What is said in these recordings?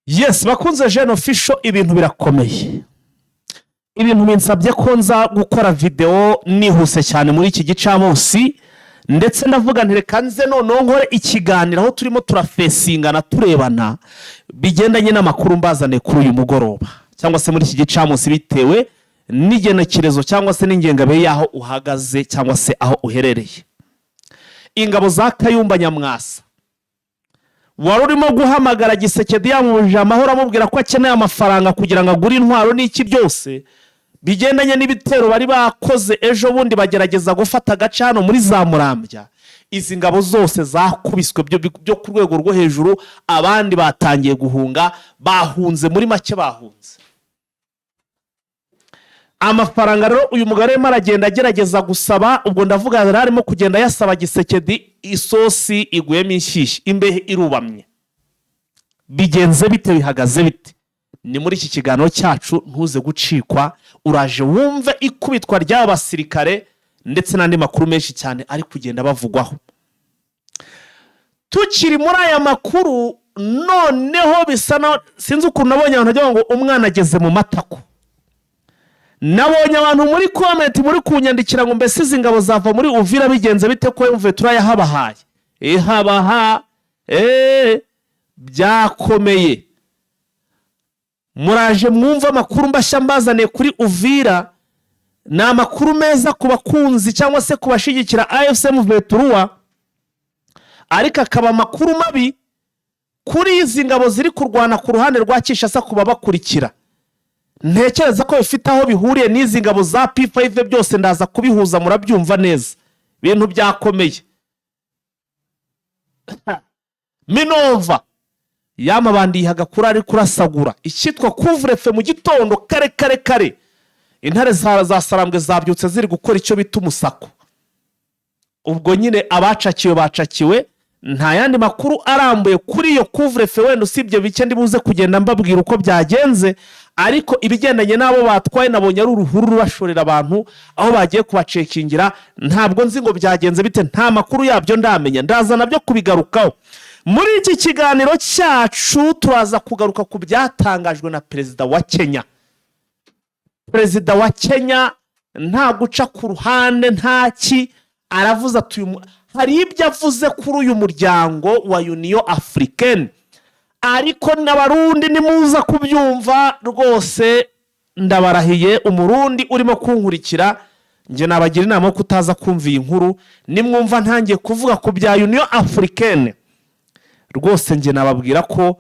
Yes, bakunze Jene Official, ibintu birakomeye. Ibintu binsabye ko nza gukora videwo nihuse cyane muri iki gicamunsi, ndetse ndavuga nti reka nze noneho nkore ikiganiro aho turimo turafesingana, turebana, bigendanye n'amakuru mbazaniye kuri uyu mugoroba cyangwa se muri iki gicamunsi, bitewe n'igenekerezo cyangwa se n'ingengabihe y'aho uhagaze cyangwa se aho uherereye. Ingabo za Kayumba Nyamwasa wari urimo guhamagara Gisekedi, yamubujije amahoro, amubwira ko akeneye amafaranga kugira ngo agure intwaro n'iki byose bigendanye n'ibitero bari bakoze ejo bundi, bagerageza gufata agace hano muri za Murambya. Izi ngabo zose zakubiswe byo ku rwego rwo hejuru, abandi batangiye guhunga, bahunze, muri make bahunze. Amafaranga rero uyu mugabo arimo aragenda agerageza gusaba, ubwo ndavuga yari arimo kugenda yasaba Gisekedi, isosi iguyemo inshyishyu, imbehe irubamye. Bigenze bite? Bihagaze bite? Ni muri iki kiganiro cyacu, ntuze gucikwa. Uraje wumve ikubitwa ry'aba basirikare ndetse n'andi makuru menshi cyane ari kugenda bavugwaho. Tukiri muri aya makuru, noneho bisa na sinzi ukuntu nabonye abantu bagira ngo umwana ageze mu matako. Nabonye abantu muri comment muri kunyandikira ngo mbese izi ngabo zava muri Uvira bigenze bite, ko mvuye turayahabahaye ihabaha? Eee, byakomeye. Muraje mwumve amakuru mbashya mbazaniye kuri Uvira. Ni amakuru meza ku bakunzi cyangwa se ku bashyigikira AFC M vingt-trois, ariko akaba amakuru mabi kuri izi ngabo ziri kurwana ku ruhande rwa Kinshasa, ku babakurikira. Ntekereza ko bifite aho bihuriye n'izi ngabo za P5. Byose ndaza kubihuza, murabyumva neza. Ibintu byakomeye. Minova yamabandi yihaga kuri ari kurasagura icyitwa couvre-feu mu gitondo kare kare kare. Intare za Sarambwe zabyutse ziri gukora icyo bita umusako. Ubwo nyine abacakiwe bacakiwe. Nta yandi makuru arambuye kuri iyo couvre-feu, wenda usibye bike ndi buze kugenda mbabwira uko byagenze. Ariko ibigendanye n'abo batwaye, nabonye ari uruhuru rubashorera abantu aho bagiye kubacekingira. Ntabwo nzi ngo byagenze bite, nta makuru yabyo ndamenya, ndaza nabyo kubigarukaho muri iki kiganiro cyacu. Turaza kugaruka ku byatangajwe na perezida wa Kenya. Perezida wa Kenya nta guca ku ruhande, nta ki, aravuze ati hari ibyo avuze kuri uyu muryango wa Union Africaine. Ariko n'Abarundi nimuza kubyumva rwose, ndabarahiye, Umurundi urimo kunkurikira, njye nabagira inama yo kutaza kumva iyi nkuru. Nimwumva ntangiye kuvuga ku bya Union Africaine, rwose njye nababwira ko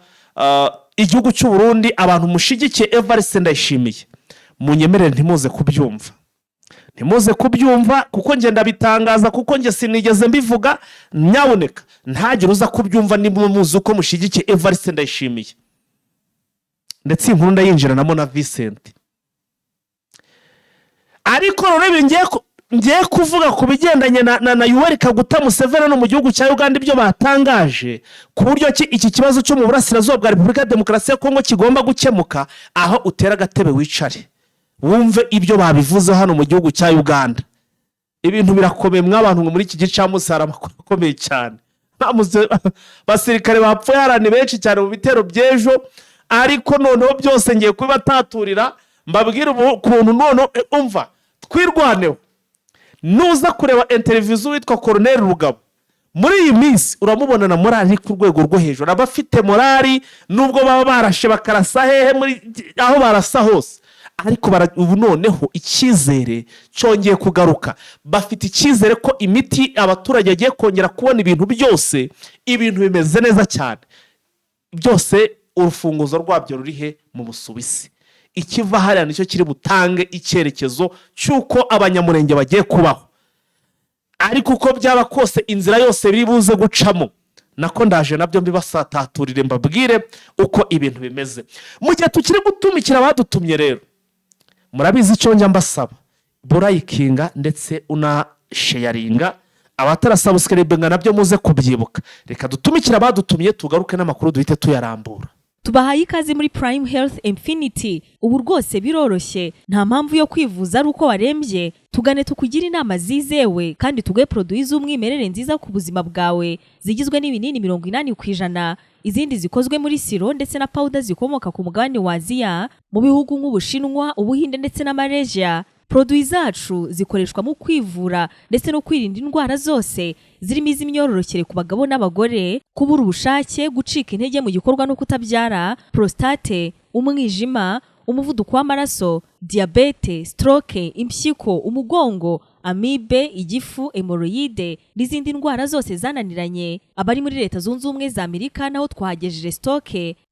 igihugu cy'u Burundi, abantu mushigikiye Evariste Ndayishimiye, munyemerere ntimuze kubyumva, ntimuze kubyumva, kuko njye ndabitangaza, kuko njye sinigeze mbivuga. Nyabuneka ntagire uza kubyumva niba muzi uko mushigikiye Evariste Ndayishimiye. Ndetse iyi nkuru ndayinjiranamo na Vincent. Ariko rero ibi ngiye kuvuga ku bigendanye na Yoweri Kaguta Museveni no mu gihugu cya Uganda, ibyo batangaje ku buryo ki iki kibazo cyo mu burasirazuba bwa Repubulika ya Demokarasi ya Kongo kigomba gukemuka. Aho utera agatebe wicare wumve ibyo babivuze hano mu gihugu cya Uganda. Ibintu birakomeye mw'abantu ngo muri iki gicamunsi hari amakuru akomeye cyane. Basirikare bapfuye hariya ni benshi cyane mu bitero by'ejo. Ariko noneho byose ngiye kubibataturira, mbabwire ukuntu noneho umva Twirwaneho. Nuza kureba interview z'uwitwa Koroneri Rugabo muri iyi minsi, uramubona na morale iri ku rwego rwo hejuru. Aba afite morale nubwo baba barashe bakarasa hehe, muri aho barasa hose, ariko ubu noneho icyizere cyongeye kugaruka. Bafite icyizere ko imiti, abaturage bagiye kongera kubona ibintu byose, ibintu bimeze neza cyane. Byose urufunguzo rwabyo ruri he? Mu Busuwisi. Ikiva hariya nicyo kiri butange icyerekezo cy'uko Abanyamurenge bagiye kubaho. Ariko uko byaba kose, inzira yose biri buze gucamo, nako ndaje nabyo mbibasataturire, mbabwire uko ibintu bimeze. Mu gihe tukiri gutumikira abadutumye rero, murabizi icyo njya mbasaba: burayikinga ndetse unasheyaringa. Abatarasubscribinga nabyo muze kubyibuka. Reka dutumikire abadutumye, tugaruke n'amakuru duhite tuyarambura. Tubahaye ikaze muri Prime Health Infinity. Ubu rwose biroroshye, nta mpamvu yo kwivuza ari uko warembye. Tugane tukugire inama zizewe kandi tuguhe produits z'umwimerere nziza ku buzima bwawe, zigizwe n'ibinini 80%. Izindi zikozwe muri siro ndetse na powder zikomoka ku mugabane wa Aziya, mu bihugu nk'Ubushinwa, Ubuhinde ndetse na Malaysia. Produit zacu zikoreshwa mu kwivura ndetse no kwirinda indwara zose zirimo iz'imyororokere ku bagabo n'abagore, kubura ubushake, gucika intege mu gikorwa no kutabyara, prostate, umwijima, umuvuduko w'amaraso, diyabete, stroke, impyiko, umugongo, amibe, igifu, hémorroïde n'izindi ndwara zose zananiranye. Abari muri Leta Zunze Ubumwe za Amerika naho twahagejeje stock.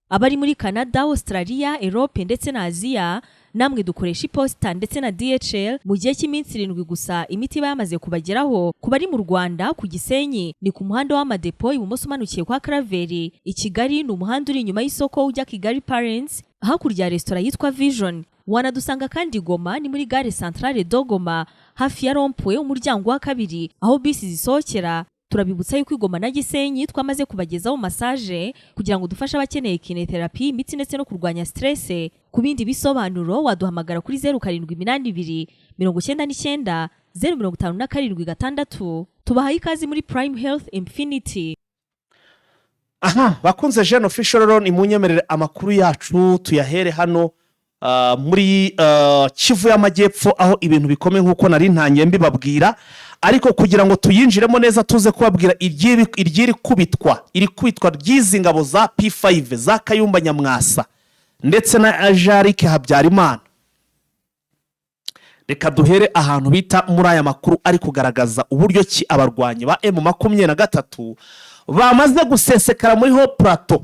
Abari muri Canada, Australia, Europe ndetse na Aziya, namwe dukoresha iposita ndetse na DHL. Mu gihe cy'iminsi 7 gusa imiti iba yamaze kubageraho. Ku bari mu Rwanda, ku Gisenyi ni ku muhanda w'Amadepo, ibumoso umanukiye kwa Karaveri. I Kigali ni umuhanda uri inyuma y'isoko ujya Kigali Parents, hakurya ya resitora yitwa Vision. Wanadusanga kandi Goma, ni muri gare Centrale de Goma, hafi ya rond-point, umuryango wa kabiri aho bisi zisohokera. Turabibutsa yuko i Goma na Gisenyi twamaze kubagezaho massage kugira ngo dufashe abakeneye kinésithérapie, imitsi ndetse no kurwanya stress. Ku bindi bisobanuro waduhamagara kuri 0782 990 576. Tubahaye ikaze muri Prime Health Infinity. Aha bakunze Jene Official, rero nimunyemerere amakuru yacu tuyahere hano muri Kivu y'Amajyepfo, aho ibintu bikomeye nk'uko nari ntangiye mbibabwira. Ariko kugira ngo tuyinjiremo neza, tuze kubabwira iry'iri kubitwa, iri kubitwa ry'izi ngabo za P5 za Kayumba Nyamwasa ndetse na Jarike Habyarimana, reka duhere ahantu bita muri aya makuru ari kugaragaza uburyo ki abarwanyi ba M23 bamaze gusesekara muri Hauts Plateaux,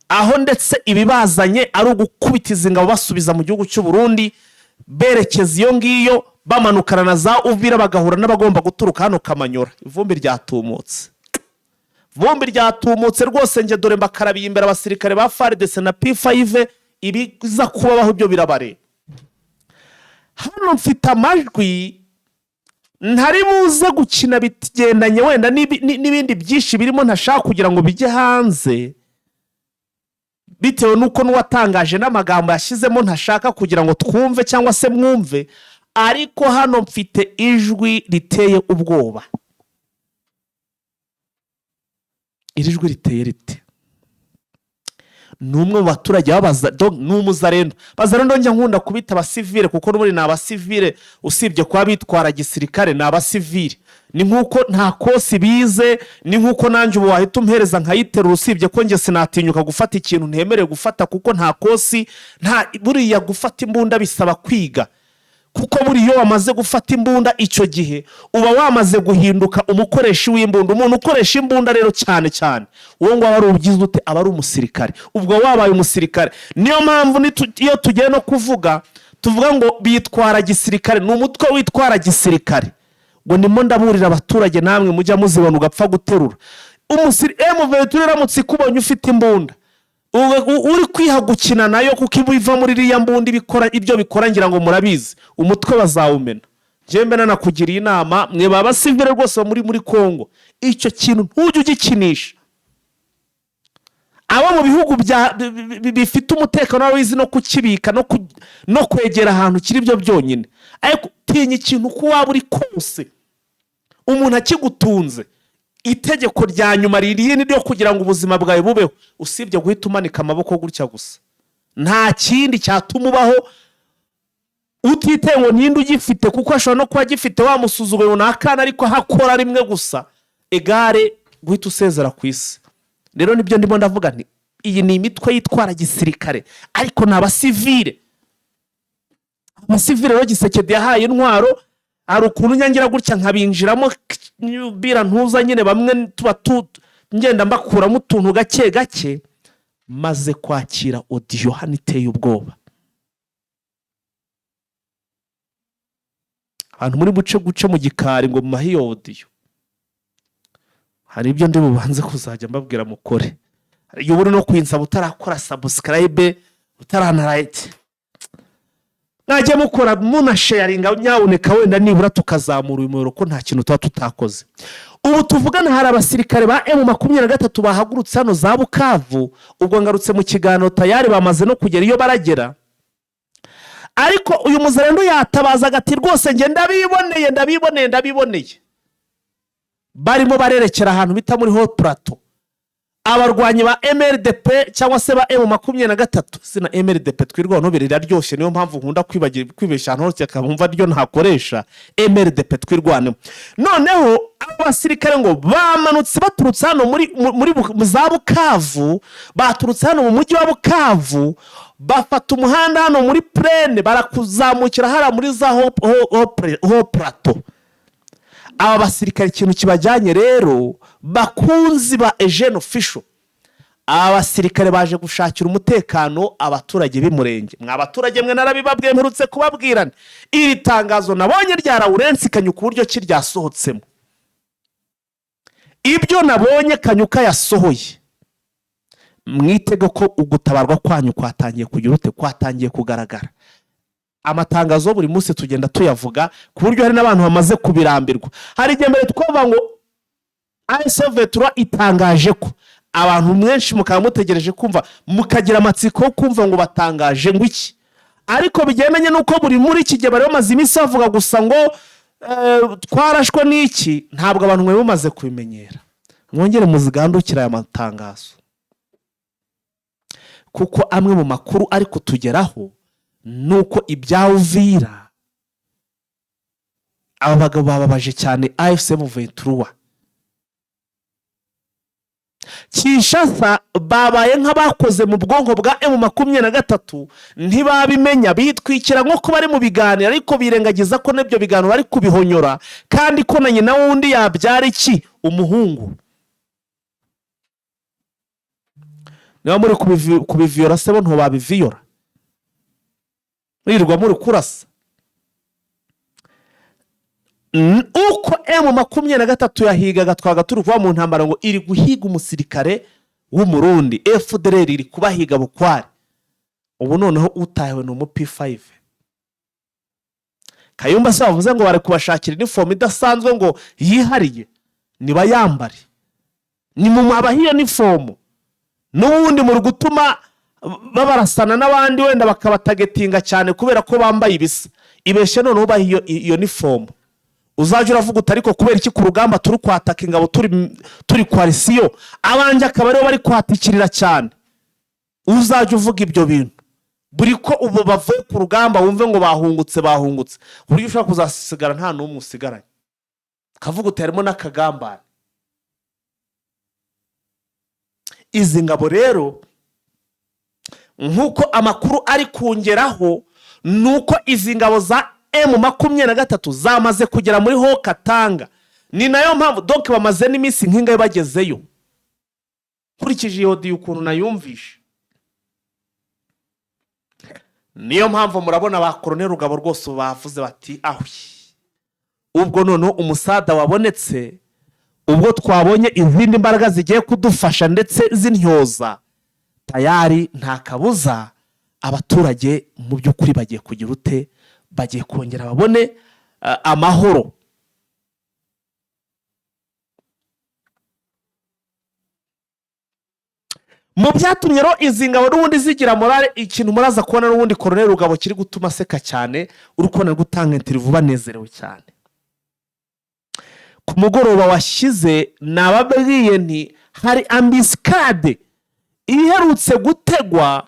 aho ndetse ibibazanye ari ugukubita izi ngabo basubiza mu gihugu cy'u Burundi, berekeza iyo ngiyo, bamanukana na za Uvira, bagahura n'abagomba guturuka hano Kamanyora. Ivumbi ryatumutse, vumbi ryatumutse rwose. Njye dore mbakarabiye imbere abasirikare ba FARDC na P5, ibiza kubabaho ibyo birabareba. Hano mfite amajwi ntari buze gukina, bigendanye wenda n'ibindi byinshi birimo ntashaka kugira ngo bijye hanze, bitewe n'uko n'uwatangaje n'amagambo yashyizemo ntashaka kugira ngo twumve cyangwa se mwumve. Ariko hano mfite ijwi riteye ubwoba. Iri jwi riteye rite? Ni umwe mu baturage b'abaza, ni umuzarendo. Bazarendo njya nkunda kubita abasivile, kuko n'ubundi ni abasivile, usibye kuba bitwara gisirikare ni abasivile. Ni nk'uko nta kosi bize, ni nk'uko nanjye ubu wahita umpereza nkayiterura, usibye ko njye sinatinyuka gufata ikintu ntemerewe gufata, kuko nta kosi nta. Buriya gufata imbunda bisaba kwiga, kuko buriya iyo wamaze gufata imbunda, icyo gihe uba wamaze guhinduka umukoresha w'imbunda. Umuntu ukoresha imbunda rero, cyane cyane uwo nguwo, aba ari ugize ute? Aba ari umusirikare. Ubwo wabaye umusirikare. Niyo mpamvu iyo tugiye no kuvuga, tuvuga ngo bitwara gisirikare, ni umutwe witwara gisirikare. Ngo ndimo ndaburira abaturage, namwe mujya muzibona ugapfa guterura. M23 iramutse ikubonye ufite imbunda, uri kwiha gukina nayo, kuko iba iva muri iriya mbunda ibikora ibyo bikora, ngira ngo murabizi, umutwe bazawumena. Njyewe mbe nanakugiriye inama, mwe ba basivile rwose muri Kongo, icyo kintu ntujye ugikinisha. Abo mu bihugu bifite umutekano wizi no kukibika no kwegera ahantu kiri byo byonyine. Ariko tinya ikintu uko waba uri kose, umuntu akigutunze, itegeko rya nyuma ririye ni ryo kugira ngo ubuzima bwawe bubeho, usibye guhita umanika amaboko gutya gusa, nta kindi cyatuma ubaho, utitaye ngo ninde ugifite, kuko ashobora no kuba agifite wamusuzuguye ngo ni akana, ariko aho akora rimwe gusa egare guhita usezera ku isi. Rero nibyo ndimo ndavuga nti iyi ni imitwe yitwara gisirikare, ariko ni abasivile. Abasivile rero Tshisekedi yahaye intwaro, hari ukuntu nyangira gutya nkabinjiramo bira ntuza nyine, bamwe tuba ngenda mbakuramo utuntu gake gake. Maze kwakira audio hano iteye ubwoba. Abantu muri buce guce mu gikari ngo mumahe iyo audio, hari ibyo ndi bubanze kuzajya mbabwira mukore. Hari igihe uba uri no kwinsaba utarakora subscribe, utaranarayiti, mwajya mukora munasharinga nyabuneka, wenda nibura tukazamura uyu muyoboro, ko nta kintu tuba tutakoze. Ubu tuvugana hari abasirikare ba M23 bahagurutse hano za Bukavu. Ubwo ngarutse mu kiganiro, tayari bamaze no kugera iyo baragera. Ariko uyu muzarendo yatabazaga ati: "Rwose njye ndabiboneye, ndabiboneye, ndabiboneye." Barimo barerekera ahantu bita muri Hauts Plateaux. Abarwanyi ba MRDP cyangwa se ba M23, sina MRDP twirwaho riraryoshye, niyo mpamvu nkunda kwibagira kwibeshya ahantu hose akamva ryo ntakoresha MRDP twirwaneho. Noneho abo basirikare ngo bamanutse baturutse hano muri za Bukavu, baturutse hano mu mujyi wa Bukavu, bafata umuhanda hano muri plaine, barakuzamukira hariya muri za Hauts Plateau. Aba basirikare ikintu kibajyanye rero, bakunzi ba Eugene Official, aba basirikare baje gushakira umutekano abaturage b'Umurenge. Mwa baturage mwe, narabibabwiye, mperutse kubabwirana iri tangazo nabonye rya Lawrence Kanyuka, uburyo ki ryasohotsemo, ibyo nabonye Kanyuka yasohoye, mwitege ko ugutabarwa kwanyu kwatangiye kugira ute, kwatangiye kugaragara. Amatangazo buri munsi tugenda tuyavuga ku buryo hari n'abantu bamaze kubirambirwa. Hari igihe mbere twavuga ngo AFC M23 itangaje ko, abantu mwenshi mukaba mutegereje kumva, mukagira amatsiko yo kumva ngo batangaje ngo iki, ariko bigendanye n'uko buri muri iki gihe bari bamaze iminsi bavuga gusa ngo twarashwe n'iki, ntabwo abantu mwari mumaze kubimenyera. Mwongere muzigandukire aya matangazo, kuko amwe mu makuru ari kutugeraho ni uko ibya Uvira, aba bagabo bababaje cyane AFC M23. Kinshasa babaye nk'abakoze mu bwonko bwa M23, ntibabimenya, bitwikira nko kuba bari mu biganiro, ariko birengagiza ko n'ibyo biganiro bari kubihonyora, kandi ko na nyina wundi yabyara iki, umuhungu. Niba muri kubiviyora se bo ntibabiviyora, mwirirwa muri kurasa. Uko M23 yahigaga, twaga turi kuva mu ntambara ngo iri guhiga umusirikare w'Umurundi, FDLR iri kubahiga bukware. Ubu noneho utahiwe ni umu P5 Kayumba. Se bavuze ngo bari kubashakira inifomu idasanzwe ngo yihariye, nibayambare, ni mu mabaha iyo nifomu. N'ubundi muri gutuma babarasana n'abandi, wenda bakabatargetinga cyane kubera ko bambaye ibisa. Ibeshye noneho ubaha iyo nifomu, uzajya uravuga uti: "Ariko kubera iki ku rugamba turi kwataka ingabo, turi coalition, abanjye akaba aribo bari kwatikirira cyane?" Uzajya uvuga ibyo bintu buri ko ubu bavuye ku rugamba, wumve ngo bahungutse, bahungutse, ku buryo ushobora kuzasigara nta n'umwe usigaranye, kavuga uti harimo n'akagambane. Izi ngabo rero, nk'uko amakuru ari kungeraho, ni uko izi ngabo za M23 zamaze kugera muri Haut Katanga. Ni nayo mpamvu donc bamaze n'iminsi nk'ingahe bagezeyo, nkurikije iyo audio ukuntu nayumvishe. Niyo mpamvu murabona ba Koroneri Rugabo rwose bavuze bati: "Ahwi, ubwo noneho umusada wabonetse, ubwo twabonye izindi mbaraga zigiye kudufasha ndetse z'intyoza, tayari nta kabuza abaturage mu by'ukuri bagiye kugira ute, bagiye kongera babone amahoro." Mu byatumye rero izi ngabo n'ubundi zigira morale, ikintu muraza kubona n'ubundi Koroneri Rugabo kiri gutuma aseka cyane, uri kubona ari gutanga interview banezerewe cyane. Ku mugoroba washyize nababwiye nti hari embuscade iherutse gutegwa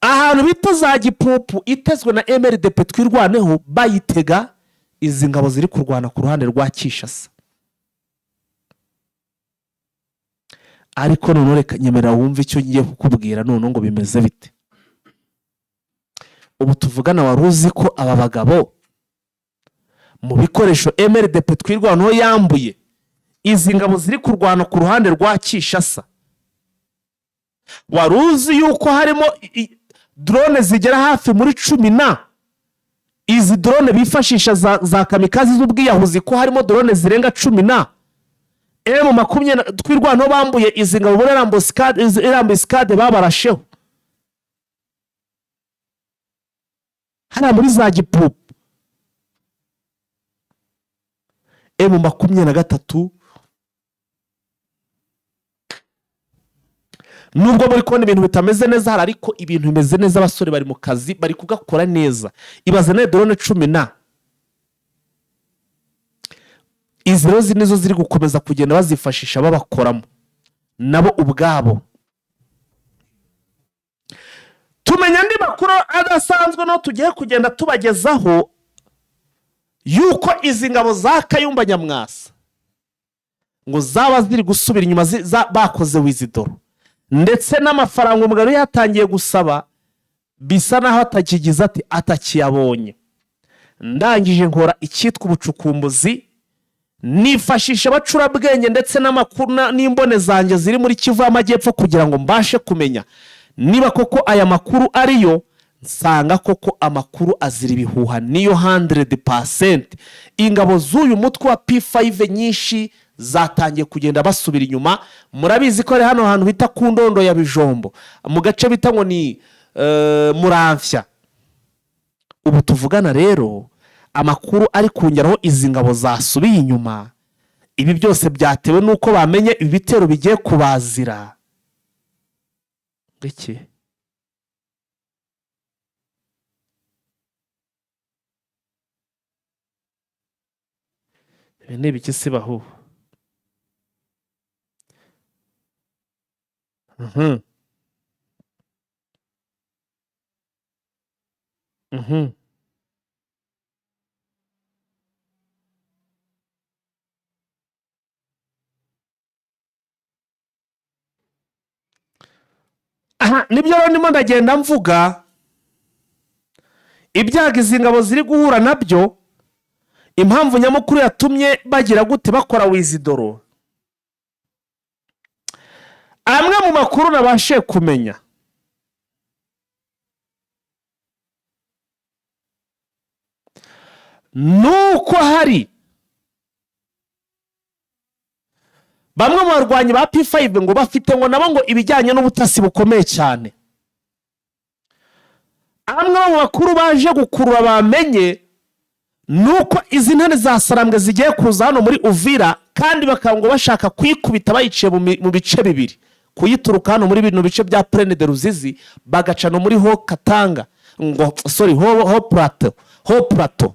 ahantu bita za Gipupu, itezwe na MRDP twirwaneho, bayitega izi ngabo ziri kurwana ku ruhande rwa Kinshasa. Ariko noneho reka nyemerera wumve icyo ngiye kukubwira noneho ngo bimeze bite. Ubu tuvugana, wari uzi ko aba bagabo mu bikoresho MRDP twirwanaho yambuye izi ngabo ziri kurwana ku ruhande rwa Kinshasa, wari uzi yuko harimo drone zigera hafi muri 10 na izi drone bifashisha za kamikazi z'ubwiyahuzi, ko harimo drone zirenga 10 na M20 twirwanaho bambuye izi ngabo muri embuscade babarasheho hariya muri za Gipupu? M23, nubwo muri kubona ibintu bitameze neza hari, ariko ibintu bimeze neza, abasore bari mu kazi, bari kugakora neza. Ibaze nawe drone 10 na izi rero nizo ziri gukomeza kugenda bazifashisha babakoramo. Nabo ubwabo tumenya andi makuru adasanzwe no tugiye kugenda tubagezaho, yuko izi ngabo za Kayumba Nyamwasa ngo zaba ziri gusubira inyuma, bakoze withdraw, ndetse n'amafaranga umugabo yari yatangiye gusaba bisa naho atakigize ati atakiyabonye. Ndangije nkora icyitwa ubucukumbuzi, nifashisha abacurabwenge ndetse n'amakuru n'imbone zanjye ziri muri Kivu y'Amajyepfo kugira ngo mbashe kumenya niba koko aya makuru ariyo. Nsanga koko amakuru azira ibihuha, niyo 100%. Ingabo z'uyu mutwe wa P5 nyinshi zatangiye kugenda basubira inyuma. Murabizi ko ari hano hantu bita ku Ndondo ya Bijombo, mu gace bita ngo ni Muramvya. Ubu tuvugana rero, amakuru ari kongeraho, izi ngabo zasubiye inyuma. Ibi byose byatewe n'uko bamenye ibi bitero bigiye kubazira. Iki ibi ni ibiki se bahu? Aha nibyo rero ndimo ndagenda mvuga, ibyago izi ngabo ziri guhura nabyo, impamvu nyamukuru yatumye bagira gute, bakora withdraw. Amwe mu makuru nabashe kumenya nuko hari bamwe mu barwanyi ba P5 ngo bafite ngo nabo ngo ibijyanye n'ubutasi bukomeye cyane. Amwe mu bakuru baje gukurura bamenye nuko izi ntare za Sarambwe zigiye kuza hano muri Uvira, kandi bakaba ngo bashaka kuyikubita bayiciye mu bice bibiri: kuyituruka hano muri bino bice bya Plaine de Ruzizi, bagaca no muri Haut Katanga, ngo sorry, Haut Plateau,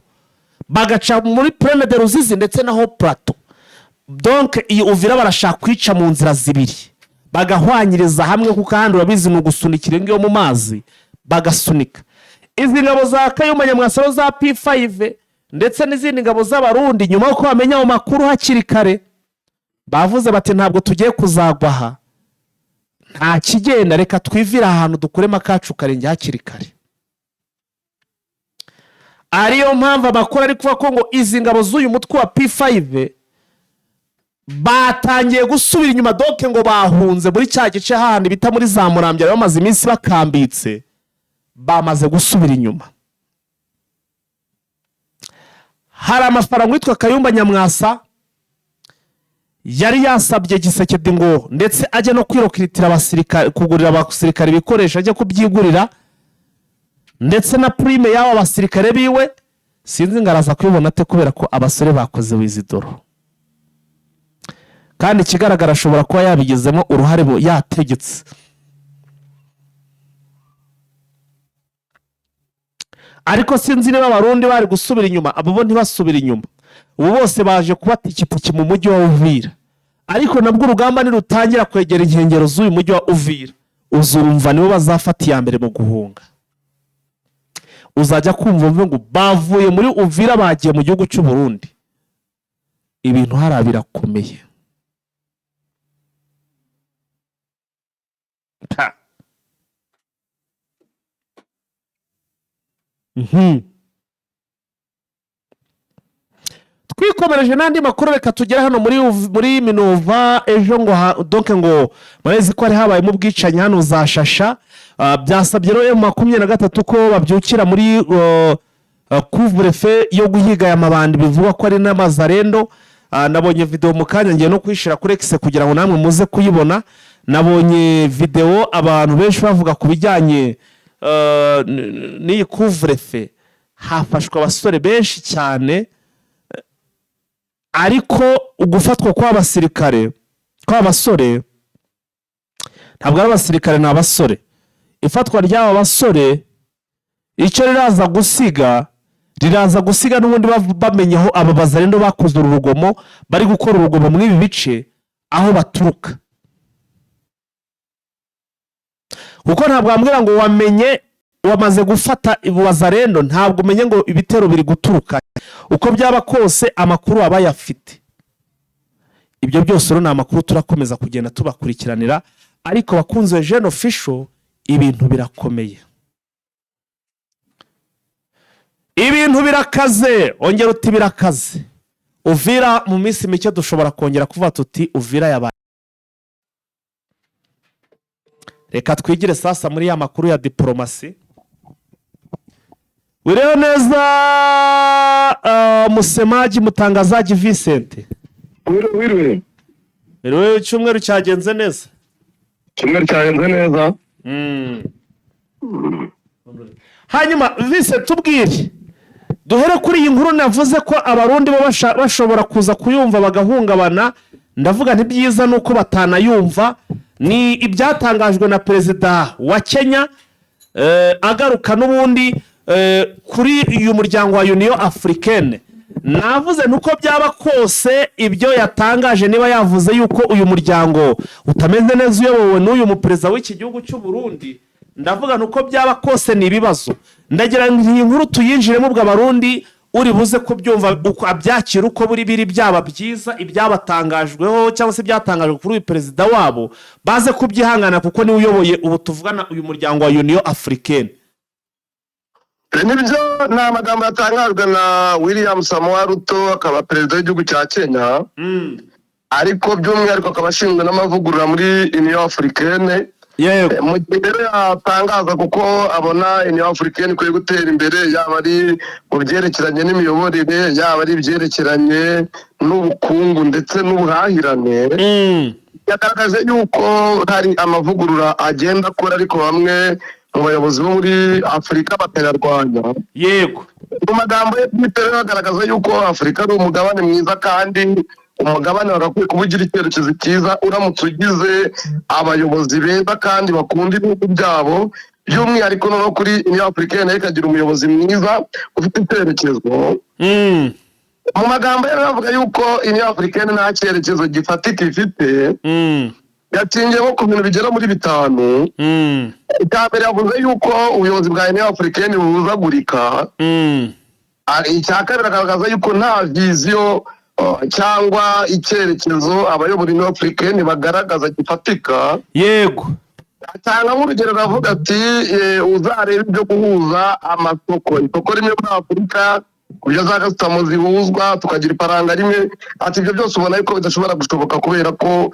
bagaca muri Plaine de Ruzizi ndetse na Haut Plateau. Donc iyi Uvira barashaka kwica mu nzira zibiri, bagahwanyiriza hamwe, kuko ahandi urabizi ni ugusunikira iyo mu mazi, bagasunika izi ngabo za Kayumba Nyamwasa za P5 ndetse n'izindi ngabo z'Abarundi. Nyuma y'uko bamenya ayo makuru hakiri kare, bavuze bati: "Ntabwo tugiye kuzagwa aha, nta kigenda, reka twivire ahantu dukuremo akacu karenge hakiri kare." Ariyo mpamvu amakuru ari kuvuga ko ngo izi ngabo z'uyu mutwe wa P5 batangiye gusubira inyuma, donc ngo bahunze muri cya gice hahandi bita muri za Murambya bamaze iminsi bakambitse, bamaze gusubira inyuma. Hari amafaranga witwa Kayumba Nyamwasa yari yasabye Tshisekedi ngo ndetse ajye no kwirokiritira abasirikare, kugurira abasirikare ibikoresho, ajye kubyigurira, ndetse na prime y'aba basirikare biwe. Sinzi ngo araza kubibona ate, kubera ko abasore bakoze withdraw, kandi ikigaragara ashobora kuba yabigizemo uruhare yategetse. Ariko sinzi niba Abarundi bari gusubira inyuma, abo bo ntibasubire inyuma. Ubu bose baje kuba tikitiki mu mujyi wa Uvira, ariko nabwo urugamba nirutangira kwegera inkengero z'uyu mujyi wa Uvira, uzumva nibo bazafata iya mbere mu guhunga. Uzajya kumva uvuge ngo bavuye muri Uvira bagiye mu gihugu cy'u Burundi. Ibintu hariya birakomeye. Ta. Twikomereje n'andi makuru, reka tugere hano muri Minova. Ejo ngo donc ngo murabizi ko hari habayemo ubwicanyi hano za Shasha. Byasabye rero M23 ko babyukira muri couvre-feu yo guhiga aya mabandi bivugwa ko ari n'amazarendo. Nabonye video mu kanya, ngiye no kuyishyira kuri X kugira ngo namwe muze kuyibona. Nabonye video abantu benshi bavuga ku bijyanye n'iyi couvre-feu. Hafashwe abasore benshi cyane, ariko ugufatwa kw'abasirikare, kw'abasore, ntabwo ari abasirikare, ni abasore. Ifatwa ry'aba basore icyo riraza gusiga n'ubundi bamenya aho aba bazarendo bakoze uru rugomo, bari gukora urugomo muri ibi bice, aho baturuka. Kuko ntabwo wambwira ngo wamenye wamaze gufata Wazalendo, ntabwo umenye ngo ibitero biri guturuka. Uko byaba kose amakuru aba ayafite. Ibyo byose rero ni amakuru turakomeza kugenda tubakurikiranira. Ariko bakunze Jeune Official, ibintu birakomeye, ibintu birakaze. Ongera uti birakaze. Uvira mu minsi mike dushobora kongera kuvuga tuti Uvira yabaye. Reka twigire sasa muri ya makuru ya diporomasi. Wireho neza, musemaji mutangazaji Vincent. Wiriwe, wiriwe. Rero icyumweru cyagenze neza? Icyumweru cyagenze neza. Hanyuma Vincent, tubwire, duhere kuri iyi nkuru navuze ko Abarundi bo bashobora kuza kuyumva bagahungabana. Ndavuga nti byiza ni uko batanayumva. Ni ibyatangajwe na perezida wa Kenya, agaruka n'ubundi kuri uyu muryango wa Union Africaine. Navuze nuko byaba kose ibyo yatangaje, niba yavuze yuko uyu muryango utameze neza uyobowe n'uyu muperezida w'iki gihugu cy'u Burundi, ndavuga nuko byaba kose ni ibibazo. Ndagira ngo iyi nkuru tuyinjiremo, ubwo Abarundi uri buze kubyumva uko abyakira, uko buri biri, byaba byiza ibyabatangajweho cyangwa se ibyatangajwe kuri uyu perezida wabo, baze kubyihangana kuko niwe uyoboye ubu tuvugana uyu muryango wa Union Africaine. Nibyo, ni amagambo yatangajwe na William Samoei Ruto, akaba perezida w'igihugu cya Kenya, ariko by'umwihariko akaba ashinzwe n'amavugurura muri Union Africaine. Mu gihe rero yatangaza kuko abona Union Africaine ikwiye gutera imbere, yaba ari mu byerekeranye n'imiyoborere, yaba ari ibyerekeranye n'ubukungu ndetse n'ubuhahirane, yagaragaje yuko hari amavugurura agenda akora, ariko bamwe mu bayobozi bo muri Afurika bakayarwanya. Mu magambo ye bwite rero agaragaza yuko Afurika ari umugabane mwiza, kandi umugabane wagakwiye kuba ugira icyerekezo cyiza uramutse ugize abayobozi beza kandi bakunda ibihugu byabo, by'umwihariko noneho kuri Union Africaine nayo ikagira umuyobozi mwiza ufite icyerekezo. Mu magambo ye avuga yuko Union Africaine nta cyerekezo gifatika ifite. Yatingiyeho ku bintu bigera muri bitanu. Icya mbere, yavuze yuko ubuyobozi bwa Union Africaine buhuzagurika. Icya kabiri, agaragaza yuko nta vision cyangwa icyerekezo abayobora Union Africaine bagaragaza gifatika. Atanga nk'urugero, aravuga ati uzarebe ibyo guhuza amasoko, isoko rimwe muri Afurika, ku buryo za gasutamo zihuzwa tukagira ifaranga rimwe. Ati ibyo byose ubona yuko bidashobora gushoboka kubera ko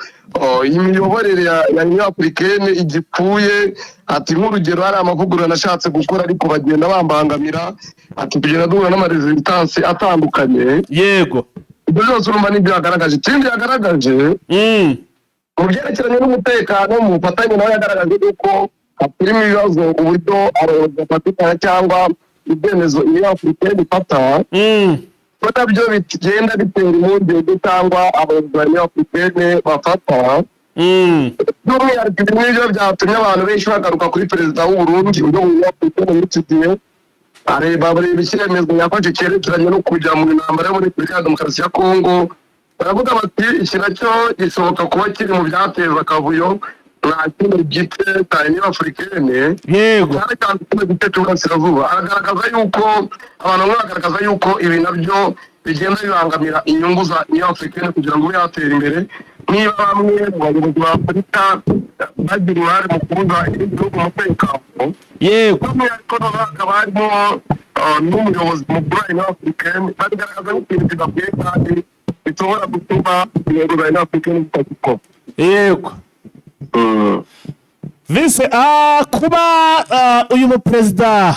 imiyoborere ya Union Africaine igipfuye. Ati nk'urugero, hari amavugurura nashatse gukora ariko bagenda bambangamira. Ati tugenda duhura n'ama résistance atandukanye. Ibyo byose urumva n'ibyo yagaragaje. Ikindi yagaragaje mu byerekeranye n'umutekano, mu bufatanye, nawe yagaragaje yuko hakirimo ibibazo, uburyo abayobozi bafatikanya cyangwa ibyemezo iyo Afurika ifata, ko nabyo bigenda bitera impungenge cyangwa abayobozi ba Union Africaine bafata. By'umwihariko ibi nibyo byatumye abantu benshi bagaruka kuri perezida w'u Burundi uyoboye Union Africaine muri iki gihe. Areba, bareba icyemezo yafashe cyerekeranye no kujya mu ntambara yo muri Repubulika ya Demokarasi ya Kongo, baravuga bati iki nacyo gishoboka kuba kiri mu byateza akavuyo nta kino gice cya Union Africaine, cyane cyane kino gice cy'uburasirazuba. Agaragaza yuko abantu bamwe bagaragaza yuko ibi nabyo bigenda bibangamira inyungu za Union Africaine kugira ngo ibe yatera imbere, niba bamwe mu bayobozi ba Afurika bagira uruhare mu kubuza ibindi bihugu umutekano. By'umwihariko noneho hakaba harimo n'umuyobozi mukuru wa Union Africaine, babigaragaza nk'ikintu kidakwiye kandi bishobora gutuma intego za Union Africaine zitagerwaho. Vincent, kuba uyu muperezida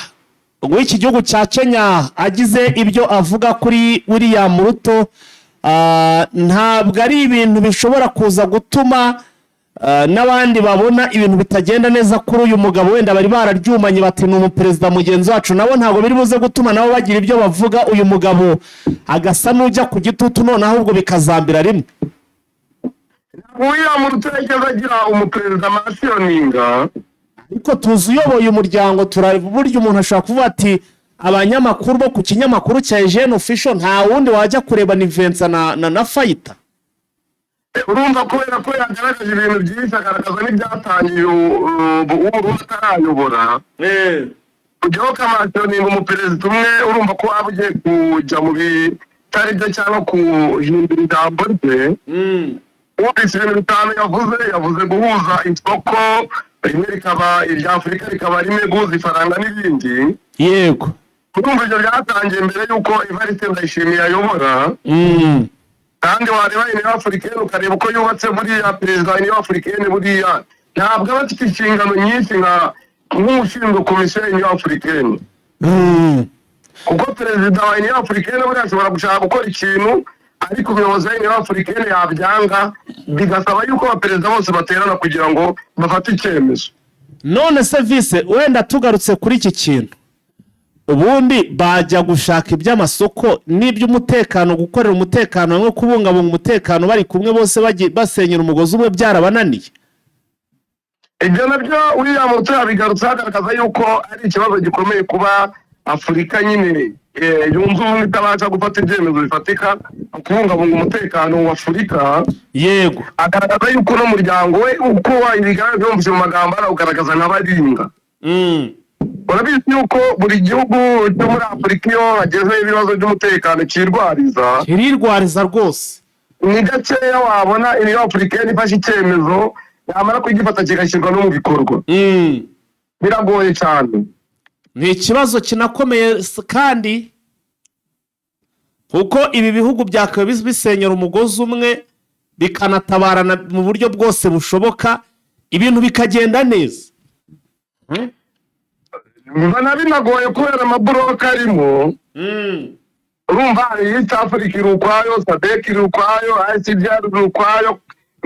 w'iki gihugu cya Kenya agize ibyo avuga kuri William Ruto, ntabwo ari ibintu bishobora kuza gutuma n'abandi babona ibintu bitagenda neza kuri uyu mugabo, wenda bari bararyumanye bati ni umuperezida mugenzi wacu, nabo ntabwo biri buze gutuma nabo bagira ibyo bavuga, uyu mugabo agasa n'ujya ku gitutu, noneho ahubwo bikazambira rimwe? William Ruto yigeze agira umuperezida mentioninga. Ariko tuzi uyoboye umuryango, turareba burya umuntu ashobora kuvuga ati abanyamakuru bo ku kinyamakuru cya Eugene Official, nta wundi wajya kureba ni Vincent na Fayita. Urumva, kubera ko yagaragaje ibintu byinshi, agaragaza n'ibyatangiye ubu atarayobora, ujyaho ukamentioninga umuperezida umwe, urumva ko waba ugiye kujya mu bitari byo cyangwa kuhindura ijambo rye. Wumvise ibintu bitanu yavuze. Yavuze guhuza isoko rimwe rikaba irya Afurika, rikaba rimwe, guhuza ifaranga n'ibindi. Urumva ibyo byatangiye mbere y'uko Evariste Ndayishimiye ayobora. Kandi wareba Union Africaine, ukareba uko yubatse, buriya perezida wa Union Africaine buriya ntabwo aba afite inshingano nyinshi nk'ushinzwe komisiyo ya Union Africaine, kuko perezida wa Union Africaine buriya ashobora gushaka gukora ikintu, ariko umuyobozi wa Union Africaine yabyanga, bigasaba yuko abaperezida bose baterana kugira ngo bafate icyemezo. None se vise, wenda tugarutse kuri iki kintu, ubundi bajya gushaka iby'amasoko n'iby'umutekano, gukorera umutekano no kubungabunga umutekano bari kumwe bose, basenyera umugozi umwe, byarabananiye? Ibyo nabyo William Ruto yabigarutseho, agaragaza yuko ari ikibazo gikomeye kuba Afurika nyine yunze ubumwe itabasha gufata ibyemezo bifatika mu kubungabunga umutekano wa Afurika. Agaragaza yuko uno muryango we, uko wabigaragaza, yumvise mu magambo arawugaragaza nka baringa. Urabizi yuko buri gihugu cyo muri Afurika, iyo hagezeho ibibazo by'umutekano, cyirwariza. Kirirwariza rwose. Ni gakeya wabona Union Africaine ifashe icyemezo, yamara kugifata kigashyirwa no mu bikorwa. Biragoye cyane. Ni ikibazo kinakomeye kandi kuko ibi bihugu byakabaye bisenyera umugozi umwe, bikanatabarana mu buryo bwose bushoboka, ibintu bikagenda neza. Mbona binagoye kubera amabloc arimo. Urumva hari East Africa iri ukwayo, SADC iri ukwayo, ICGLR iri ukwayo,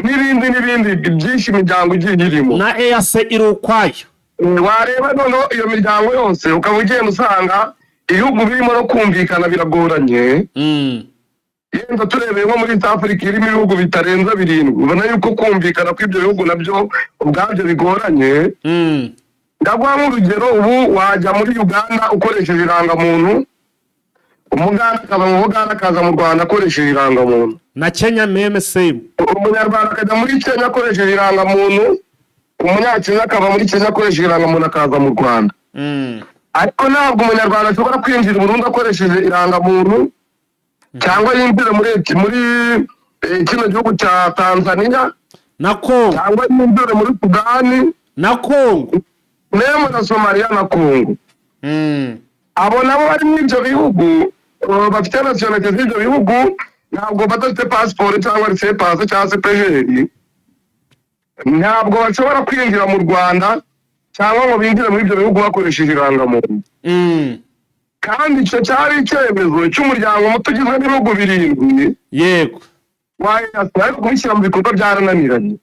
n'ibindi n'ibindi byinshi, imiryango igiye irimo. Na EAC iri ukwayo. Wareba noneho iyo miryango yose, ukaba ugenda usanga ibihugu birimo no kumvikana biragoranye. Yenda turebeye nko muri East Africa irimo ibihugu bitarenze birindwi, ubona yuko kumvikana kw'ibyo bihugu nabyo ubwabyo bigoranye. Ndaguha nk'urugero: ubu wajya muri Uganda ukoresheje irangamuntu, Umuganda akava mu Buganda akaza mu Rwanda akoresheje irangamuntu. Na Kenya même same. Umunyarwanda akajya muri Kenya akoresheje irangamuntu, Umunyakenya akava muri Kenya akoresheje irangamuntu akaza mu Rwanda. Ariko ntabwo Umunyarwanda ashobora kwinjira i Burundi akoresheje irangamuntu, cyangwa yinjire muri kino gihugu cya Tanzania, Na Kongo. cyangwa yinjire muri Sudani. Na Kongo. Même na Somaliya na Kongo. Abo nabo bari muri ibyo bihugu, bafite nationalité z'ibyo bihugu, ntabwo badafite pasiporo cyangwa laissez-passer cyangwa se pejeri, ntabwo bashobora kwinjira mu Rwanda cyangwa ngo binjire muri ibyo bihugu bakoresheje irangamuntu. Kandi icyo cyari icyemezo cy'umuryango muto ugizwe n'ibihugu birindwi wa EAC, ariko kubishyira mu bikorwa byarananiranye.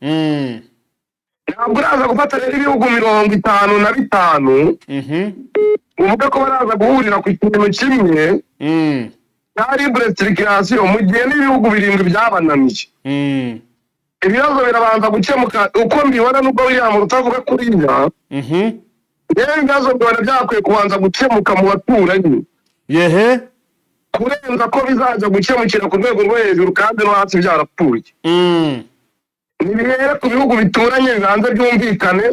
Ntabwo uraza gufata rero ibihugu 55 uvuga ko baraza guhurira ku kintu kimwe cya libre circulation, mu gihe n'ibihugu birindwi byabananiye. Ibibazo birabanza gukemuka uko mbibona, nubwo William Ruto avuga kuriya. Rero ibibazo mbibona byakwiye kubanza gukemuka mu baturanyi kurenza ko bizajya gukemukira ku rwego rwo hejuru kandi no hasi byarapfuye. Nibihere ku bihugu bituranye, bibanze byumvikane.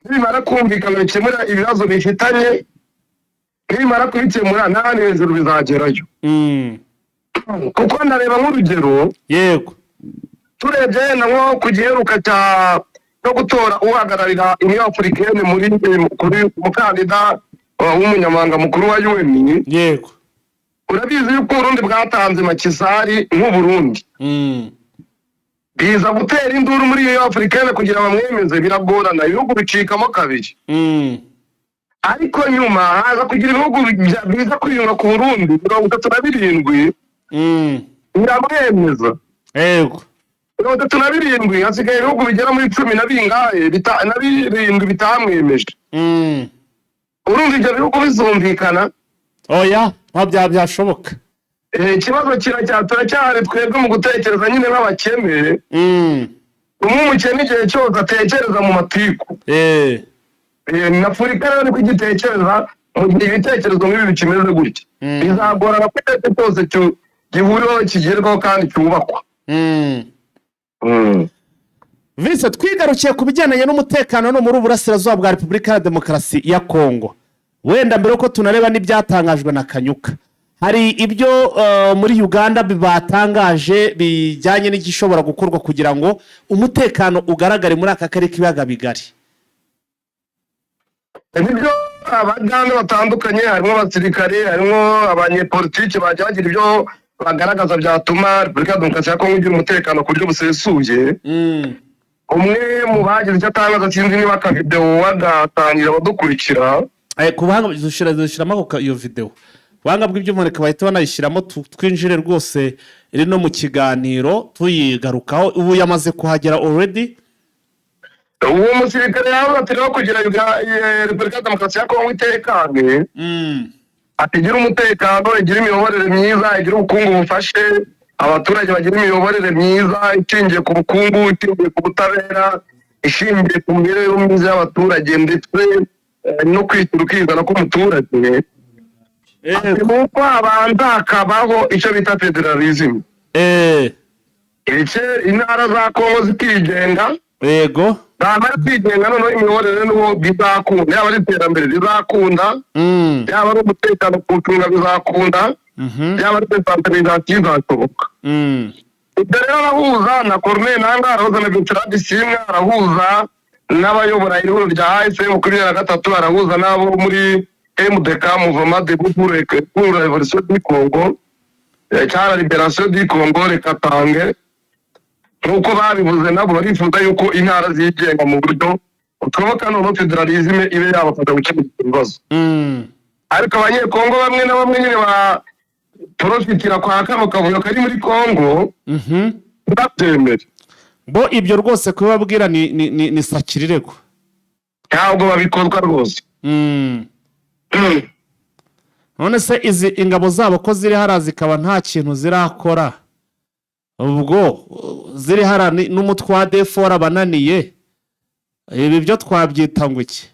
Nibimara kumvikana, bikemura ibibazo bifitanye. Nibimara kubikemura, n'ahandi hejuru bizagerayo. Kuko ndareba nk'urugero, turebye yenda nko ku giheruka cyo gutora uhagararira Union Africaine muri kuri umukandida w'umunyamabanga mukuru wa UN, urabizi yuko Uburundi bwatanze Macky Sall nk'Uburundi, biza gutera induru muri Union Africaine. Kugira bamwemeze biragorana, ibihugu bicikamo kabiri. Ariko nyuma haza kugira ibihugu biza kwiyunga ku Burundi, 37, biramwemeza. 37, hasigaye ibihugu bigera muri cumi na bingahe na birindwi bitamwemeje. Urumva ibyo bihugu bizumvikana? Oya, nta byashoboka. Ikibazo turacyahari twebwe mu gutekereza nyine nk'abakene. Umwe, umukene igihe cyose atekereza mu matiku. Na Afurika rero niko igitekereza. Mu gihe ibitekerezo nk'ibi bikimeze gutya, bizagorana ko icyo cyose gihuriweho kigerwaho kandi cyubakwa. Vincent, twigarukiye ku bijyanye n'umutekano no muri Uburasirazuba bwa Repubulika ya Demokarasi ya Kongo, wenda mbere yuko tunareba n'ibyatangajwe na Kanyuka, hari ibyo muri Uganda batangaje bijyanye n'igishobora gukorwa kugira ngo umutekano ugaragare muri aka karere k'ibiyaga bigari. Nibyo, abagande batandukanye, harimo abasirikare, harimo abanyepolitiki, bajya bagira ibyo bagaragaza byatuma Repubulika ya Demokarasi ya Kongo igira umutekano ku buryo busesuye. Umwe mu bagize icyo atangaza, sinzi niba akavidewo wagatangira abadukurikira. Ku buhanga dushyiramo iyo videwo, ubuhanga bw'ibyuma reka bahita banayishyiramo, twinjire rwose iri no mu kiganiro tuyigarukaho. Ubu yamaze kuhagera already. Uwo musirikare yavuze ati rero kugira Repubulika ya Demokarasi ya Kongo itekane, ati igire umutekano, igire imiyoborere myiza, igire ubukungu bufashe abaturage, bagira imiyoborere myiza ishingiye ku bukungu, ishingiye ku butabera, ishingiye ku mibereho myiza y'abaturage, ndetse no kwishyura ukizana k'umuturage. Ati nuko habanza hakabaho icyo bita federalism, ibice, intara za Kongo zikigenga. Zamara kwigenga, noneho imiyoborere n'uwo bizakunda, yaba ari iterambere rizakunda, yaba ari umutekano kuwucunga bizakunda, yaba ari décentralisation izashoboka. Ibyo rero arahuza na Corneille Nangaa, arahuza na Bertrand Bisimwa, arahuza n'abayobora ihuriro rya AFC 23, arahuza n'abo muri MDC, Mouvement Debout pour la Révolution du Congo, cyangwa Libération du Congo, reka tange nk'uko babivuze. Nabo barifuza yuko intara zigenga mu buryo bushoboka, noneho fédéralisme ibe yabafasha gukemura ibyo bibazo. Ariko Abanyekongo bamwe na bamwe nyine ba profitira kwa kano kavuyo kari muri Kongo, ntibabyemere. Bo ibyo rwose kubibabwira ni sakirirego. Ntabwo babikozwa rwose. None se izi ingabo zabo ko ziri hariya zikaba nta kintu zirakora, ubwo ziri hariya n'umutwe wa ADF warabananiye, ibi byo twabyita ngo iki?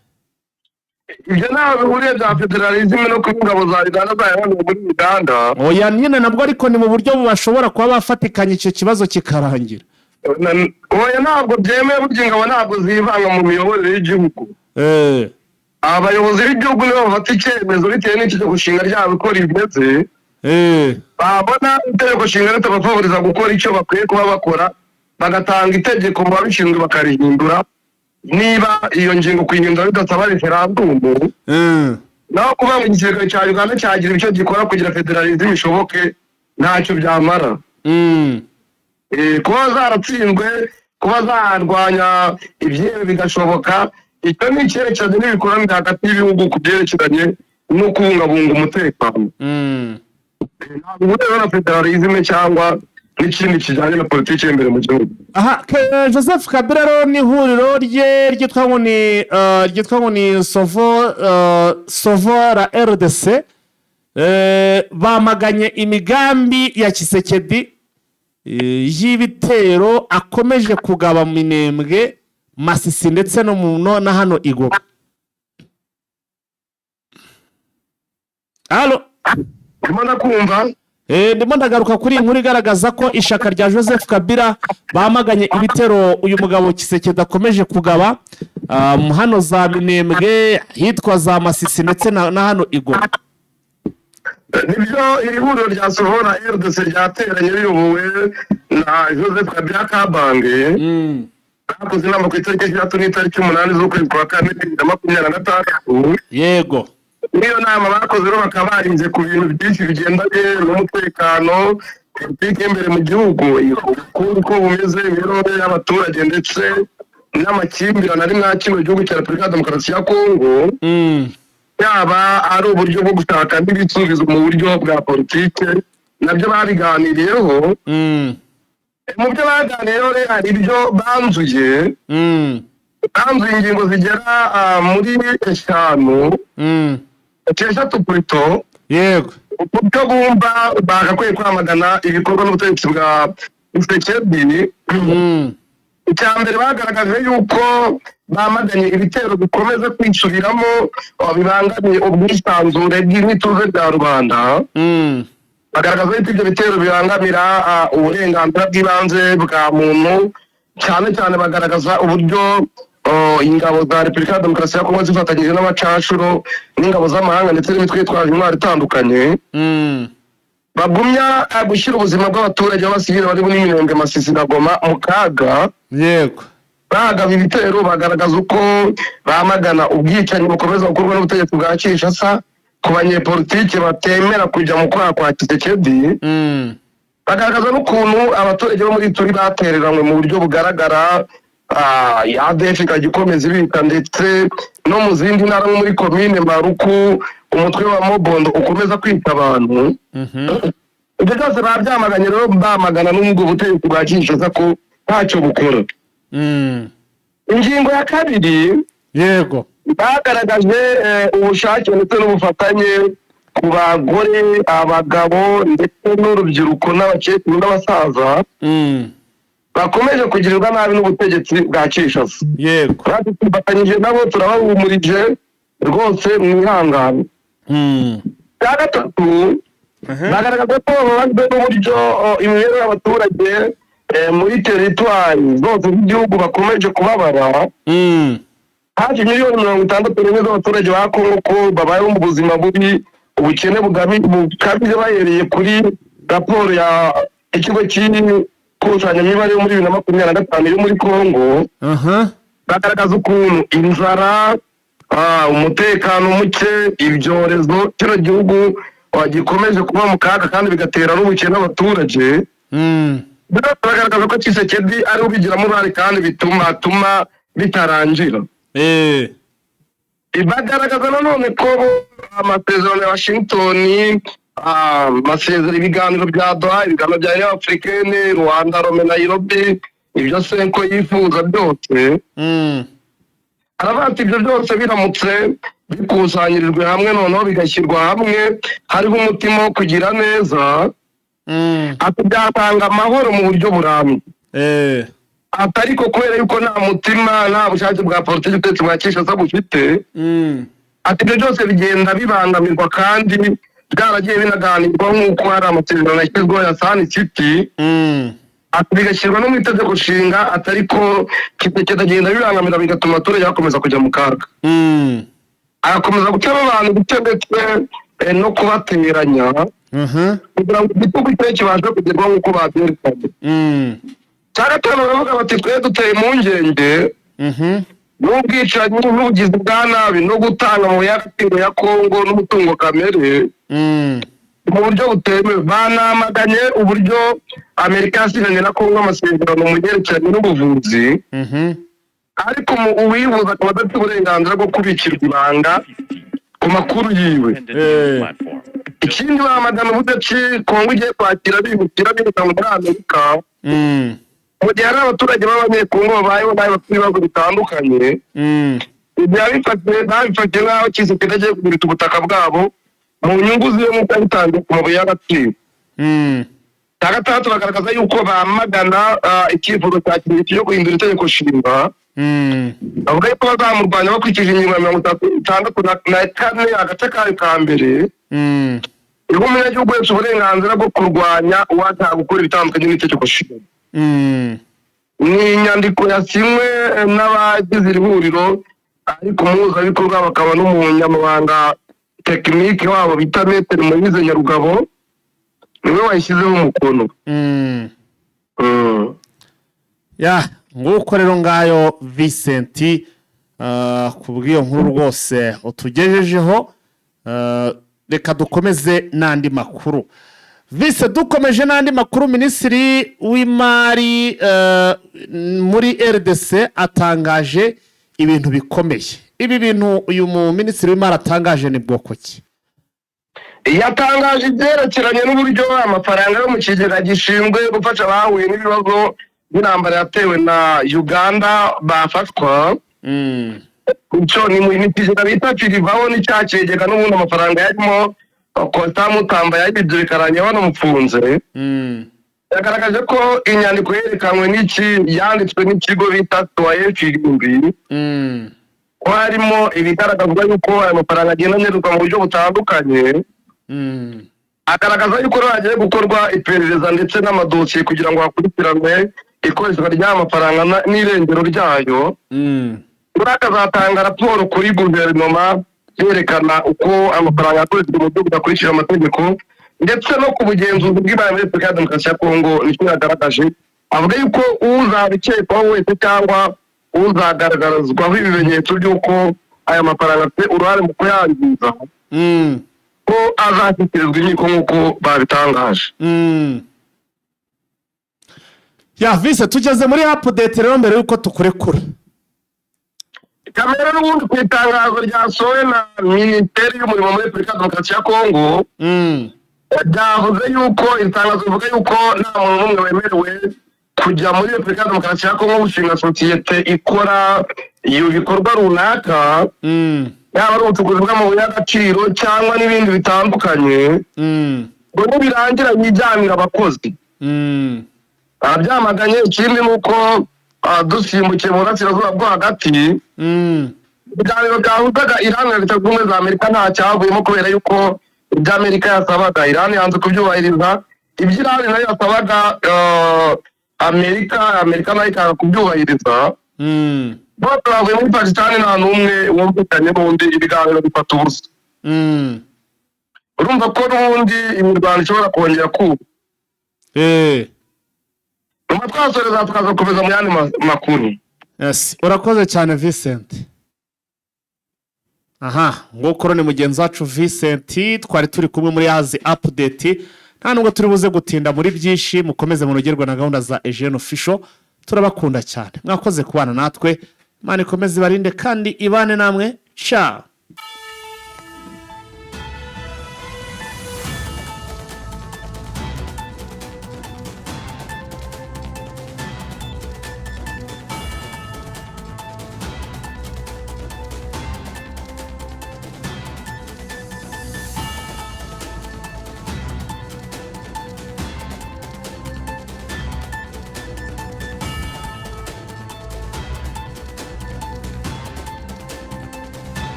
Ibyo ntaho bihuriye bya fédéralisme no kuba ingabo za Uganda zayobowe muri Uganda. Oya nyine nabwo, ariko ni mu buryo bashobora kuba bafatikanya icyo kibazo kikarangira. Oya, ntabwo byemewe. Burya ingabo ntabwo zivanga mu miyoborere y'igihugu. Abayobozi b'igihugu nibo bafata icyemezo bitewe n'itegeko nshinga ryabo uko rimeze. Babona itegeko nshinga ritabafavoriza gukora icyo bakwiye kuba bakora, bagatanga itegeko mu babishinzwe bakarihindura, niba iyo ngingo kuyihindura bidasaba referandumu. Naho kuvuga ngo igisirikare cya Uganda cyagira icyo gikora kugira fédéralisme ishoboke, ntacyo byamara. Kuba zaratsinzwe, kuba zarwanya ibyihebe bigashoboka, icyo ni icyerekeranye n'imikoranire hagati y'ibihugu ku byerekeranye no kubungabunga umutekano. Ntabwo bihuriye na fédéralisme cyangwa n'ikindi kijyanye na politiki y'imbere mu gihugu. Aha Joseph Kabila rero n'ihuriro rye ryitwa ngo ni Sauvons la RDC, bamaganye imigambi ya Tshisekedi y'ibitero akomeje kugaba mu Minembwe, Masisi ndetse no mu no na hano i Goma. Halo? Ndimo ndakumva. Ndimo ndagaruka kuri iyi nkuru igaragaza ko ishyaka rya Joseph Kabila bamaganye ibitero uyu mugabo Tshisekedi akomeje kugaba hano za Minembwe, hitwa za Masisi ndetse na hano i Goma. Nibyo, iri huriro rya Sauvons la RDC ryateranye riyobowe na Joseph Kabila Kabange. Bakoze inama ku itariki 6 n'itariki 8 z'ukwezi kwa kane 2026. Muri iyo nama bakoze rero bakaba barinze ku bintu byinshi bigendanye n'umutekano, politiki y'imbere mu gihugu, ubukungu uko bumeze, imibereho y'abaturage, ndetse n'amakimbirane ari mwa kino gihugu cya Repubulika ya Demokarasi ya Kongo, yaba ari uburyo bwo gushaka n'ibisubizo mu buryo bwa politike, nabyo babiganiriyeho. Mu byo baganiriyeho rero hari ibyo banzuye. Banzuye ingingo zigera muri eshanu, 6 plutôt. Uburyo bumva bagakwiye kwamagana ibikorwa n'ubutegetsi bwa Tshisekedi. Icya mbere, bagaragaje yuko bamaganye ibitero bikomeza kwisubiramo, bibangamiye ubwisanzure bw'imituze bya rubanda. Bagaragaza yuko ibyo bitero bibangamira uburenganzira bw'ibanze bwa muntu, cyane cyane bagaragaza uburyo ingabo za Repubulika ya Demokarasi ya Kongo zifatanyije n'abacanshuro n'ingabo z'amahanga ndetse n'imitwe yitwaje intwaro itandukanye bagumya gushyira ubuzima bw'abaturage b'abasivili bari muri Minembwe, Masisi na Goma mu kaga. Bagaba ibitero, bagaragaza uko bamagana ubwicanyi bukomeza gukorwa n'ubutegetsi bwa Kinshasa ku banyepolitike batemera kujya mu kwaha kwa Tshisekedi. Bagaragaza n'ukuntu abaturage bo muri Ituri batereranywe mu buryo bugaragara, ADF ikajya ikomeza ibika, ndetse no mu zindi ntara nko muri komine Maruku umutwe wa Mobondo ukomeza kwita abantu. Ibyo byose babyamaganye rero, bamagana n'ubwo butegetsi bwa Kinshasa ko ntacyo bukora. Ingingo ya kabiri, bagaragaje ubushake ndetse n'ubufatanye ku bagore, abagabo ndetse n'urubyiruko n'abakecuru n'abasaza bakomeje kugirirwa nabi n'ubutegetsi bwa Kinshasa. Natwe twifatanyije nabo, turabahumurije rwose, mwihangane. Bwa gatatu, bagaragaza ko bababajwe n'uburyo imibereho y'abaturage muri teritwari zose z'igihugu bakomeje kubabara. Hafi miliyoni 61 z'abaturage ba Kongo ko babayeho mu buzima bubi, ubukene bukabije, bahereye kuri raporo ya ikigo cy'ikusanyamibare yo muri 2025 yo muri Kongo. Bagaragaza ukuntu inzara, umutekano muke, ibyorezo, kino gihugu gikomeje kuba mu kaga kandi bigatera n'ubukene abaturage. Byose bagaragaza ko Tshisekedi ari ubigiramo uruhare kandi bituma tuma bitarangira. Bagaragaza nanone ko amasezerano ya Washington, amasezerano, ibiganiro bya Doha, ibiganiro bya Union Africaine, Rwanda, Lomé, Nairobi, ibyo CENCO yifuza byose, aravuga ati ibyo byose biramutse bikusanyirijwe hamwe, noneho bigashyirwa hamwe hariho umutima wo kugira neza, ati byatanga amahoro mu buryo burambye. Ati ariko kubera yuko nta mutima, nta bushake bwa politiki ubutegetsi bwa Kinshasa bufite, ati ibyo byose bigenda bibangamirwa kandi byaragiye binaganirwa nk'uko hari amasezerano yashyizweho ya Sun City, ati bigashyirwa no mu itegeko nshinga, ati ariko kitagenda bibangamira, bigatuma abaturage bakomeza kujya mu kaga. Agakomeza gucamo abantu guce ndetse no kubateranya kugira ngo igitugu cye kibashe kugerwaho nk'uko babyerekanye. Cya gatanu, baravuga bati twe duteye impungenge n'ubwicanyi n'ubugizi bwa nabi no gutanga amabuye y'agaciro ya Kongo n'umutungo kamere mu buryo butemewe. Banamaganye uburyo Amerika yasinyanye na Kongo amasezerano mu byerekeranye n'ubuvuzi, ariko uwivuza akaba adafite uburenganzira bwo kubikirwa ibanga ku makuru yiwe. Ikindi, bamagana uburyo ki Kongo igiye kwakira abimukira birukanwe muri Amerika mu gihe hari abaturage b'Abanyekongo babayeho nabi, bafite ibibazo bitandukanye. Ibyo babifatiye nk'aho Tshisekedi agiye kugurisha ubutaka bwabo mu nyungu ziwe nk'uko yabitangiye ku mabuye y'agaciro. Cya gatandatu, bagaragaza yuko bamagana icyifuzo cya Tshisekedi cyo guhindura itegeko nshinga. Bavuga yuko bazamurwanya bakurikije ingingo ya 64 agace kayo ka mbere, iha umunyagihugu wese uburenganzira bwo kurwanya uwashaka gukora ibitandukanye n'itegeko nshinga. Ni inyandiko yasinywe n'abagize iri huriro, ariko umuhuzabikorwa bakaba n'umunyamabanga tekinike wabo bita Maître Moise Nyarugabo niwe wayishyizeho umukono. Ya, nguko rero, ngayo Vincent, ku bw'iyo nkuru rwose utugejejeho. Reka dukomeze n'andi makuru, Vincent. Dukomeje n'andi makuru, minisitiri w'imari muri RDC atangaje ibintu bikomeye. Ibi bintu uyu mu minisitiri w'imari atangaje ni bwoko ki? Yatangaje ibyerekeranye n'uburyo amafaranga yo mu kigega gishinzwe gufasha abahuye n'ibibazo by'intambara yatewe na Uganda bafatwa. Icyo ni mu kigega bita Firivaho, ni cya kigega n'ubundi amafaranga yarimo Constant Mutamba yayibye bikarangira banamufunze. Yagaragaje ko inyandiko yerekanwe n'iki yanditswe n'ikigo bita Citoyen Firimbi, ko harimo ibigaragazwa yuko aya mafaranga agenda anyerezwa mu buryo butandukanye. Agaragaza yuko rero hagiye gukorwa iperereza ndetse n'amadosiye kugira ngo hakurikiranwe ikoreshwa ry'aya mafaranga n'irengero ryayo. Muri akazatanga raporo kuri guverinoma yerekana uko amafaranga yakoreshejwe mu buryo budakurikije amategeko ndetse no ku bugenzuzi bw'imari muri Repubulika ya Demokarasi ya Kongo. Nicyo yagaragaje, avuga yuko uzabikekwaho wese cyangwa uzagaragarizwaho ibimenyetso by'uko aya mafaranga afite uruhare mu kuyangiza, ko azashyikirizwa inkiko nk'uko babitangaje. Ya vise, tugeze muri update rero mbere y'uko tukurekura. Kamere n'ubundi ku itangazo ryasohowe na Minisiteri y'Umurimo muri Repubulika ya Demokarasi ya Kongo, ryavuze yuko, itangazo rivuga yuko nta muntu n'umwe wemerewe kujya muri Repubulika ya Demokarasi ya Kongo gushinga sosiyete ikora iyo bikorwa runaka, yaba ari ubucukuzi bw'amabuye y'agaciro cyangwa n'ibindi bitandukanye, ngo nibirangira yijyanira abakozi. Arabyamaganye. Ikindi ni uko dusimbukiye mu burasirazuba bwo hagati, ibiganiro byahuzaga Irani na Leta Zunze Ubumwe za Amerika nta cyavuyemo, kubera yuko ibyo Amerika yasabaga Irani yanze kubyubahiriza, ibyo Irani nayo yasabaga Amerika, Amerika nayo ikanga kubyubahiriza. Bose bavuye muri Pakisitani, nta n'umwe wumvikanye n'undi, ibiganiro bifata ubusa. Urumva ko n'ubundi imirwano ishobora kongera kuba. Nyuma twasoreza tukaza gukomeza mu yandi makuru. Yes, urakoze cyane, Vincent. Aha nguko ni mugenzi wacu Vincent twari turi kumwe muri yazi update. Nta nubwo turi buze gutinda muri byinshi. Mukomeze munogerwe na gahunda za Eugene Official. Turabakunda cyane, mwakoze kubana natwe. Imana ikomeze ibarinde kandi ibane namwe. Ciao.